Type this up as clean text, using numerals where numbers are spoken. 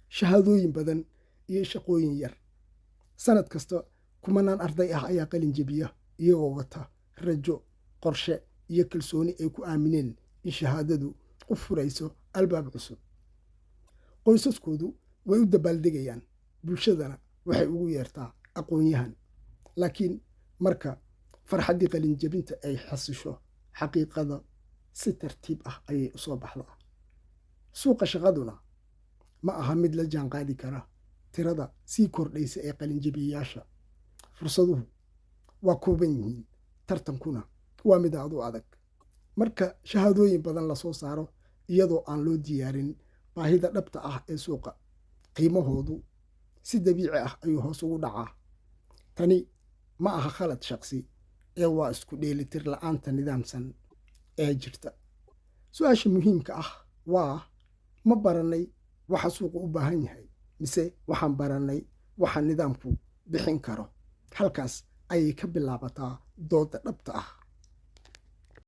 Shahaadooyin badan iyo shaqooyin yar. Sanad kasta kumanaan arday ah ayaa qalin jebiya iyagoo wata rajo, qorshe iyo kalsooni ay ku aamineen in shahaadadu u furayso albaab cusub. Qoysaskoodu way u dabaaldegayaan, bulshadana waxay ugu yeertaa aqoon-yahan. Laakiin marka farxaddii qalinjebinta ay xasisho, xaqiiqada si tartiib ah ayay u soo baxdaa. Suuqa shaqaduna ma aha mid la jaanqaadi kara tirada sii kordhaysa ee qalinjebiyayaasha. Fursaduhu waa kooban yihiin, tartankuna waa mid aad u adag. Marka shahaadooyin badan lasoo saaro iyadoo aan loo diyaarin baahida dhabta ah ee suuqa, qiimahoodu si dabiici ah ayuu hoos ugu dhacaa. Tani ma aha khalad shaqsi ee waa isku dheelitir la'aanta nidaamsan ee jirta. Su-aasha muhiimka ah waa: ma baranay waxa suuqu u baahan yahay, mise waxaan baranay waxa nidaamku bixin karo? Halkaas ayay ka bilaabataa doodda dhabta ah.